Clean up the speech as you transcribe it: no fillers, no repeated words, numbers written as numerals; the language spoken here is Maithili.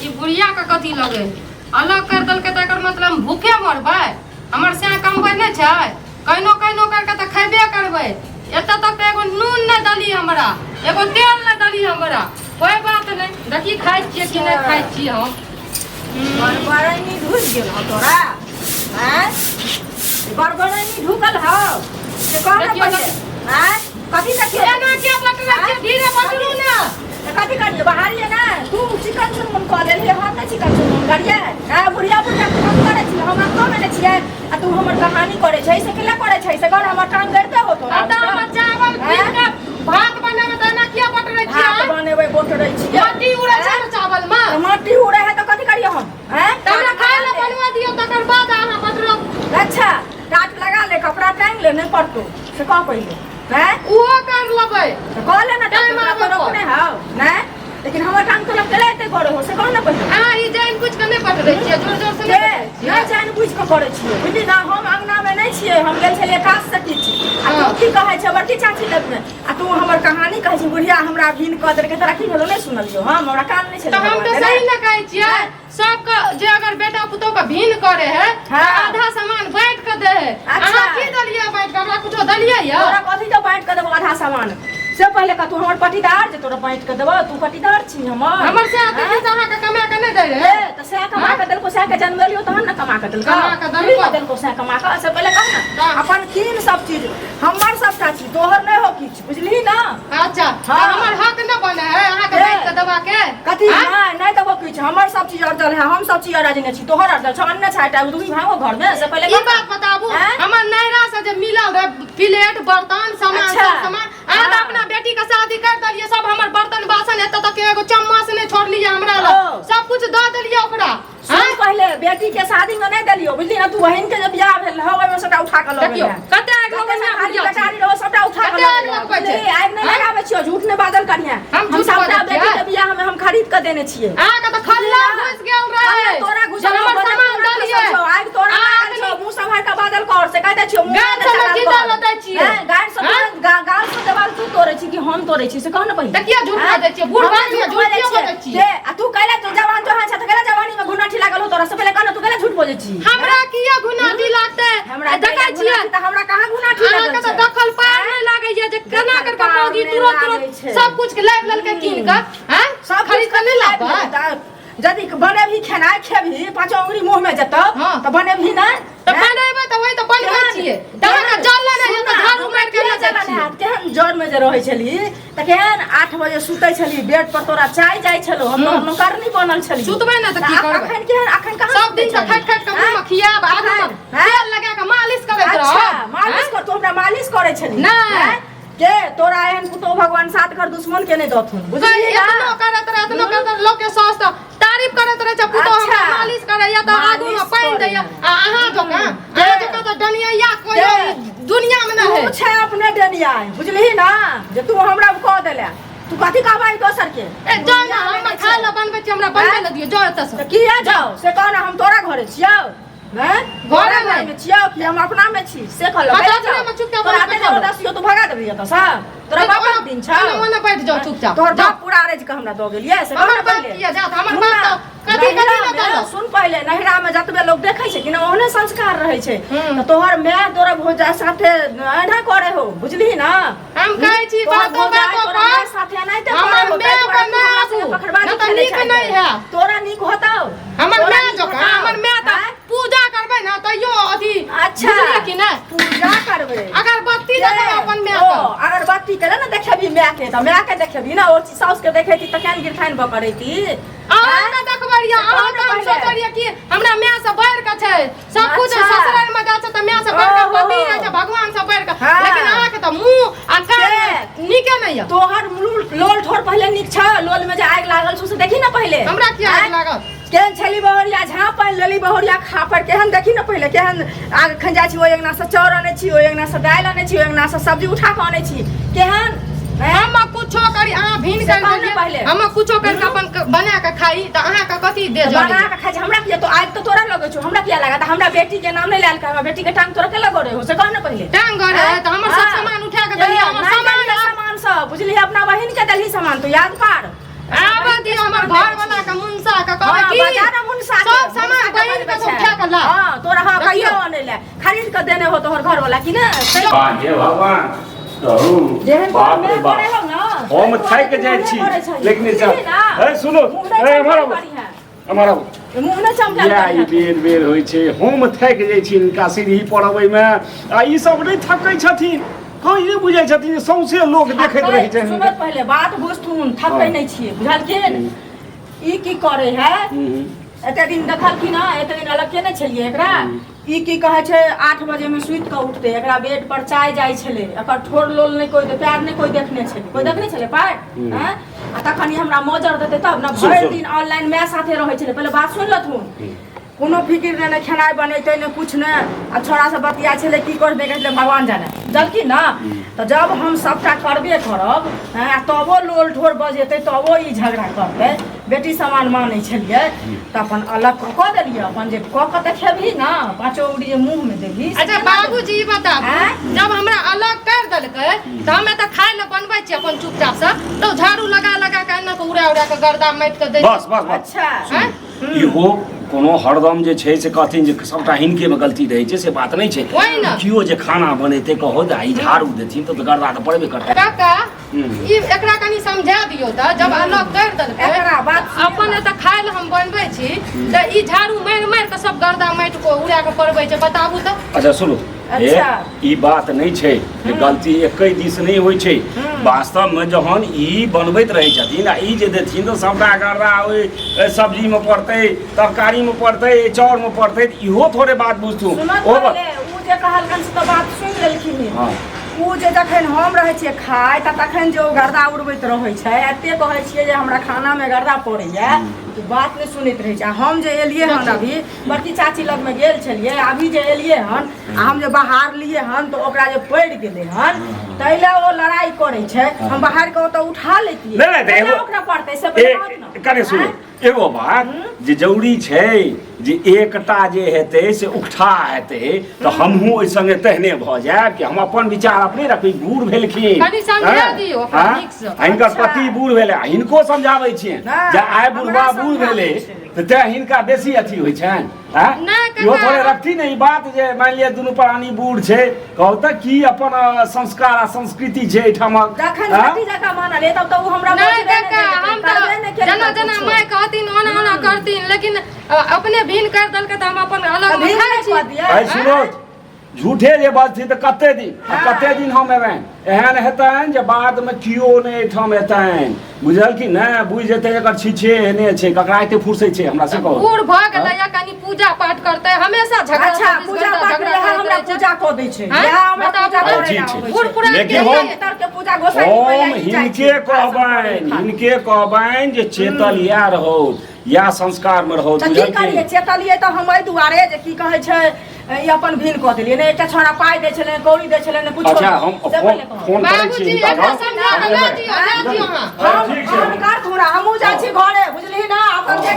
ई बुढ़िया के कथी लगे अलग कर देलकै तऽ एकर मतलब हम भूखे मरबै? हमर सएह कमबै नहि छै? कहिनो कहिनो करके तऽ खयबे करबै। एतऽ तक तऽ एगो नून नहि देली हमरा, एगो तेल नहि देली हमरा। कोइ बात नहि, देखी खाइ छियै कि नहि खाइ छियै हम। बड़बड़ैनी ढुकि गेल हौ तोरा? आँय, बड़बड़ैनी ढुकल हौ से कह ने। देखियौ। पहिले आँय, कथी देखियौ? एना किया बटरै छियै? धीरे बटरू ने। तऽ कथी करियै? बाहरियै ने तू चिकन चुनमुन कऽ देलही। हम नहि चिकन चुनमुन करियै। आँय, बुढ़िया बुढ़िया हम करै छी, हम अपनो नहि छियै आ तू हमर कहानी करै छै से केला करै छै से कर। हमर टांग गड़िते हो तोरा। आ तऽ हमर चावल पीस के भात बनेबै तऽ एना किया बटरै छियै? भात बनेबै, बोटरै छियै। माटी उड़ै छै ने चावल मे। तऽ माटी उड़ै है तऽ कथी करियै हम? आँय? तऽ हमरा खाय लए बनवा दियौ, तकर बाद अहाँ बटरब। अच्छा, टाट लगा ले, कपड़ा टांग ले, नहि पड़तो से कह पहिले। आँय? ओहो कर लेबै। तऽ कह ले ने। टाइम तोरा आबै तो पर। रोकने हौ नहि, लेकिन हमर टांग तोरा केला एते करे हो से कह ने पहिले। अहाँ ई जानि बुझि कऽ नहि बटरै छियै, जोर जोर से के नहि बटरै छियै? नहि, जानि बुझि कऽ करै छियै, बुझली ने। हम अंगनामे नहि छियै, हम गेल छलियै काज से किछु आ तू की कहै छै बड़की चाची लगमे आ तू हमर कहानी कहै छै, बुढ़िया हमरा भिन कऽ देलकै। तोरा की भेलो? नहि सुनलियौ हम, हमरा कान नहि छलै। तऽ हम तऽ भगवान सही देने। ने कहै छियै? सबके जे अगर बेटा पुतोह के भिन करे है तऽ आधा सामान बांटि के दे है। अहाँ की देलियै बांटि के? हमरा कुछो देलियै यऽ? तोरा कथी के बाँटि कऽ देबो आधा सामान से पहिले कह। तू हमर पटीदार जे तोरा बाँटि कऽ देबो? तू पटीदार छी हमर? हमर से अतिथि से अहाँके कमा के नहि दै रहै? ए, तऽ सएह कमा कऽ देलको, सएह के जन्मेलियो तहन ने कमा कऽ देलको। कमा कऽ देलको। फ्री मे देलको सएह कमा कऽ से पहिले कह ने। तऽ? अपन कीन सब चीज, हमर सबटा चीज, तोहर नहि हो किछु, बुझलिही ने? अच्छा, तऽ हमर हक नहि बने है अहाँके बाँटि कऽ देबा के? कथी? नहि, नहि देबो किछु। हमर सब चीज अरजल है, हम सब चीज अरजने छी, तोहर अरजल छौ? अन्ने छै टा दुही भागो घर में से पहिले ई कह ने। बात बताबू। आँय? हमर नैहरा से जे मिलल रहे प्लेट बर्तन सामान, सब सामान अहाँ तऽ अपना बेटी के शादी कर देलियै। सब हमर बर्तन बासन, एतऽ तक एगो चम्मच नहि छोड़लियै हमरा लग। सब कुछ दऽ देलियै ओकरा। सुन। आँय? पहिले बेटी के शादी में नहीं देलियो, बुझली ना? तू बहन के जब बियाह भेल रहो, ओहिमे सबटा उठा के लऽ देखियौ गेल। कते आगि लगबै खाली बुढ़िया छी। बेटारी रहो, सबटा उठा के कते लऽ आगि गेल। लगबै छै? बुझली? आगि नहि आँय? लगाबै छियौ, झूठ नहि बाजल करिहे। हम झूठ सबटा बाजै बेटी छियै? के बियाह में हम खरीद के देने छियै। अहाँके तऽ खल्ला घुसि गेल रहे तोरा घुसल जे हमर छौ, सामान तोरा देलियै। घुसल छौ, आगि तोरा अहाँ लागल छौ, मुँह सम्हारि के बाजल कर से कहि दै छियौ। मुँह गाल नहि सबमे चलाल जीता कर। लतै छियै। हैं, गाल सब हैं? गाल सब देवाल तू तोड़ै छी कि हम तोड़ै छी से कह ने पहिले। तऽ किया झूठ हैं? बाजै छियै? बूढ़ हम भऽ गेलियै, झूठ झूठ बाजै किया छियै? बाजै छियै? के आ तू कैला, तू जवान तो छै तऽ कैला जवानी में घुनाठी लागल हो तोरा से पहिले कह ने, तू कैला झूठ बजै छी? हमरा किया घुनाटी लागतै? हमरा देखै छियै। तऽ हमरा कहाँ घुनाठी अहाँके लागल तऽ छै? देखल पार नहि लागैया जे केना देखल कर के पार मौगी नहि तुरंत लागै तुरंत छै। सब कुछ के लाबि लेलकै कीन के। हैं, सब खरीद के नहि लाबबै? यदि बनेबही खेनाइ, खेबही, पाँचो अंगुरी मुँह में जेतौ तऽ बनेबही ने। तऽ बनेबै तऽ वही तऽ बनबै छियै। तऽ अहाँके जल नहि होइया तऽ झाड़ू मारि के केहन लऽ जाइ जलन छियै। हैत? केहन जर में जे रहै छलही तऽ केहन 8 बजे सुतै छलही, बेड पर तोरा चाय जाइ छलौ, हम तोहर नौकरनी बनल छली। सुतबै ने तऽ की आब करबै? अखन केहन, अखन कहाँ सब दिन सुतै तऽ खटि खटि कऽ मुँह मे खियाब, आगू मे अखन, हैं? तेल लगा कऽ मालिश करैत रहब। मालिश कर, तू हमरा मालिश करै छली। नहि। हैं? के तोरा एहन पुतोह भगवान सात घर दुश्मन के नहि दथुन, बुझलिही ना? एतनो करैत रहे, एतनो करैत रहे, लोक के सास तऽ तारीफ करैत रहे छै, पुतोह हमरा मालिश करैया तऽ आगू मे मालिश पानि दैया। करैया। आ अहाँ जकाँ, अहाँ जकाँ तऽ डनिया कोइ के? दुनिया मे नहि तू है। छै अपने डेनिया, बुझलिही ना, जे तू हमरा कह देले, तू कथी कहबै दोसर के? ए जाउ ने, हम खाय लए बनबै छी, हमरा बनबै लए दियौ, जाउ एतऽ से। तऽ किया जाओ से कह ने। हम तोरा घरे छियौ? हैं? घरे घरे नहि। में छियौ कि हम अपना में छी से कहलक। अच्छा, अपने में चुपचाप तोरा बैठल एते रह। जबरदस्ती हो, तू भगा देबही एतऽ से? तोरा बापक दिन छौ? ओने ओने बैठ जाउ चुपचाप। तोहर जाउ। बाप पूरा अरज के हमरा दऽ गेलियै से कह हमर ने बाप पहिले। किया जात? हमर सुन बाप ना, तऽ कथी कथी नैहरा ने मे- देलक। सुन पहिले, नैहरा में जतबे लोग देखै छै कि ना, ओहने संस्कार रहै छै। तऽ तोहर माय तोरा भौजा साथे एना करे हो, बुझलिही ना? हम कहै छी तोहर बातो भौजाइ बातो तोरा पर माय साथे एनाहिते हमर करे हो, माय ताहि दुआरे पर तू नहि हमरा आबू, संगे पखड़बाजी नहि तऽ खेलै नीक छै। नहि हैत। तोरा नीक होतौ? हमर तोरा माय नीक जकाँ होतौ? हमर माय तऽ आँय? पूजा करबै ने तैयो अथी। बुझलियै कि नहि? पूजा करबै? अगरबत्ती देबै अपन माय ओ के। अगरबत्ती के ने देखेबी माय के तऽ माय के देखेबी ने, ओ साउस के देखेती तऽ केहन गिरथाइन भऽ करैती। अहाँ के देखबै रहियै, से अहाँ कहू के ने हम पहिले। सोचै रहियै कि हमरा माय से बढ़ि के छै सब कुछ। ससुराल में जाइ छै तऽ माय से बढ़ि के पति रहै छै, भगवान से बढ़ि के। लेकिन अहाँ के तऽ मुँह आ कान नीके नहि यऽ। तोहर मुँह लोल ठोर पहिले नीक छ? लोल में जे आगि लागल छौ से देखी ने पहिले। हमरा किया आगि आँय? लागल? केहन छली बहरिया, झाँप पानि लेली बहरिया खापर केहन, देखी ने पहिले केहन। आग एखन जाइ छी, ओहि अंगना से चाउर अनै छी, ओहि अंगना से दालि अनै छी, ओहि अंगना से सब्जी उठा कऽ अनै छी, केहन? आँय? हम कुछो करी, अहाँ भिन से कर कहू ने देलियै। पहिले। हम कुछो करके अपन बना के खाई तऽ अहाँ के कथी दे तऽ जड़ी? बना कऽ खाइ छी, हमरा किया तो आगि तऽ तोरा लगै छौ, हमरा किया लागत? हमरा बेटी के नाम नहि लायल कर। हमरा बेटी के टांग तोरा के लगो रहे हो से कह ने पहिले। टांग गड़े है तऽ हमर सब सामान उठा के देलियै, हमर नहि सामान देलियै सामान सब, बुझलियै? अपना बहिन के देलही सामान, तू याद पार। आबऽ दियौ हमर घर वाला के, मुनसा के कहबै। ले खरीद के देने हो तोहर घर वाला की ना। हे भगवान, कहू जेहन बाप रे मैं बाप। करे हो ना, हम थाकि जाइ छी लेकिन ए सुनो, ए हमारा हमारा मुंह नै चमकायल या ई करिहे। बेर बेर होइ छै, हम थाकि जाइ छी हिनका सीढ़ी पर अबैमे, आ ई सब नहि थकै छथिन, कहीं नहि बुझै छथिन जे सौंसे लोक देखैत रहै छै। सुनत पहिले बात बुझथुन, थकै हँ। नहि छियै, बुझलखिन? ई की करे है? एते दिन देखलखिन हँ, एते दिन अलग केने छलियै एकरा। ई की कहै छै, 8 बजे में सुति कऽ उठतै, एकरा बेड पर चाय जाइ छलै, एकर ठोर लोल नहि कोइ, पैर नहि कोइ देखने छलै, कोइ देखने छलै पाय? हँ? आ तखन ई हमरा मोजर देतै तब ने। सुन, भरि सुन। दिन ऑनलाइन माय साथे रहै छलै। पहिले बात सुनि लथुन, कोनो फिकिर नहि, ने खेनाइ बनेतै ने कुछ ने, आ छोड़ा सब बतिया छलै, की करबै छलै भगवान जाने, बुझलखिन ने? तऽ जब हम सबटा करबे करब, हँ, आ तबो लोल ठोर बजेतै, तबो ई झगड़ा करतै, बेटी समान मानै छलियै तऽ अपन अलग कऽ कऽ देलियै। अपन जे कऽ कऽ तऽ खेबही ने, पाँचो उड़ी जे मुँहमे देबही से अच्छा केना देबही? बाबूजी, ई बताबू, आँय? जब हमरा अलग कर देलकै तऽ हम एतऽ खाय लए बनबै छी अपन चुपचाप से, तऽ झाड़ू लगा लगा के एना के उड़ा उड़ा के गर्दा माटि के दै। बस बस बस। अच्छा। आँय? इहो कोनो हरदम जे छै से कहथिन जे सबटा हिनकेमे गलती रहै छै, से बात नहि छै। ओहि ने। केओ जे खाना बनेतै कहो जे ई झाड़ू देथिन तऽ गर्दा तऽ पड़बे करतै। काका, ई एकरा कनि समझा दियौ तऽ जब अलग कर देलकै एकरा बात सुनियौ। अपन एतऽ खाय लए हम बनबै छी तऽ ई झाड़ू मारि मारि कऽ सब गर्दा माटि को उड़ा कऽ पड़बै छै, बताबू तऽ। अच्छा सुनू, हे, अच्छा। ई बात नहि छै जे गलती एकै दिस नहि होइ छै। वास्तवमे जहन ई बनबैत रहै छथिन आ ई जे देथिन तऽ सबटा गर्दा ओहि सब्जीमे पड़तै, तरकारीमे पड़तै, चाउरमे पड़तै, तऽ इहो थोड़े बात बुझथुन। सुनत ओ पहिले ओ जे कहलकन से तऽ बात सुनि लेलखिन। हँ। ओ जे जखन हम रहै छियै खाइ तऽ तखन जे ओ गर्दा उड़बैत रहै छै, एते कहै छियै जे हमरा खानामे गर्दा पड़ैया, ओ बात नहि सुनैत रहै छै। आ हम जे एलियै हन अभी बड़की चाची लगमे गेल छलियै, अभी जे एलियै हन आ हम जे बहारलियै हन तऽ ओकरा जे पड़ि गेलै हन, ताहि लए ओ लड़ाइ करै छै। हम बाहर के ओतऽ उठा लेतियै, नहि, नहि, तऽ ताहि लए एगो- ओकरा पड़तै से पहिले कहत ने। कने सुनू, एगो बात जे जरूरी छै जे एकटा जे हेतै से उकठा हेतै तऽ हमहूँ ओहि संगे तेहने भऽ जायब कि हम अपन विचार अपने रखबै। बूढ़ भेलखिन, कनि समझा हँ? दियौ ओकरा हँ? नीकसँ। आ हिनकर अच्छा। पति बूढ़ भेलै, आ हिनको समझाबै छियनि नहि, जे आइ बुढ़बा हमरा बूढ़ भेलै समझाबै छै। तऽ तें हिनका बेसी अथी होइ छनि। हँ? नहि, काका। इहो थोड़े रखती ने ई बात जे मानि लिअ दुनू प्राणी बूढ़ छै, कहू तऽ की अपन संस्कार आ संस्कृति छै एहिठामक? जखन हँ? बेटी जकाँ मानल तब तऽ ओ हमरा नहि बजबे नहि काका, केलकै, हम करबे तऽ नहि केलकै जेना जेना कुछो। माय कहथिन ओना ओना करथिन, लेकिन अपने भिन्न कर देलकै तऽ हम अपन अलग तऽ मे भिन्न खाइ नहि छी। कऽ दियै। आइ सुनो, झूठे जे बजथिन तऽ कते दिन आ कते दिन हम एबनि, एहन हेतनि जे बादमे केओ नहि एहिठाम एतनि, बुझल कि नहि? बुझि जेतै एकर छिछे एहने छै, ककरा एते फुर्सै छै हमरा से कहू। बूढ़ भऽ गेलै या कनि पूजा पाठ करतै, हमेशा झगड़ा, अच्छा 24 पूजा घंटा पाठ झगड़ा इएह करैत हमरा रहै छै। पूजा कऽ दै छै, आँय? इएह हमरा बताबू पूजा तऽ। करै ठीक लए छै। आबै बूढ़ छै। पुरान लेकिन के हम- लिए तर के पूजा गोसाई हम पहिले ही जाइ हिनके छै। कहबनि, हिनके कहबनि जे चेतल इएह रहौ, इएह संस्कार में रहौ। तऽ की करियै, चेतलियै तऽ हम एहि दुआरे जे की कहै छै, ई अपन भिन कऽ देलियै ने। एकटा छौड़ा पाइ दै छलै, कौड़ी दै छलै, ने कुछो। अच्छा, हम से पहिले कहू। फोन करै छी बाबूजी, हिनका। एकरा समझा कऽ लऽ दियौ, लऽ दियौ अहाँ। हम ठीक छै। हम कर थोड़ा, हमहूँ जाइ छी घरे, बुझलिही ने? अपन जे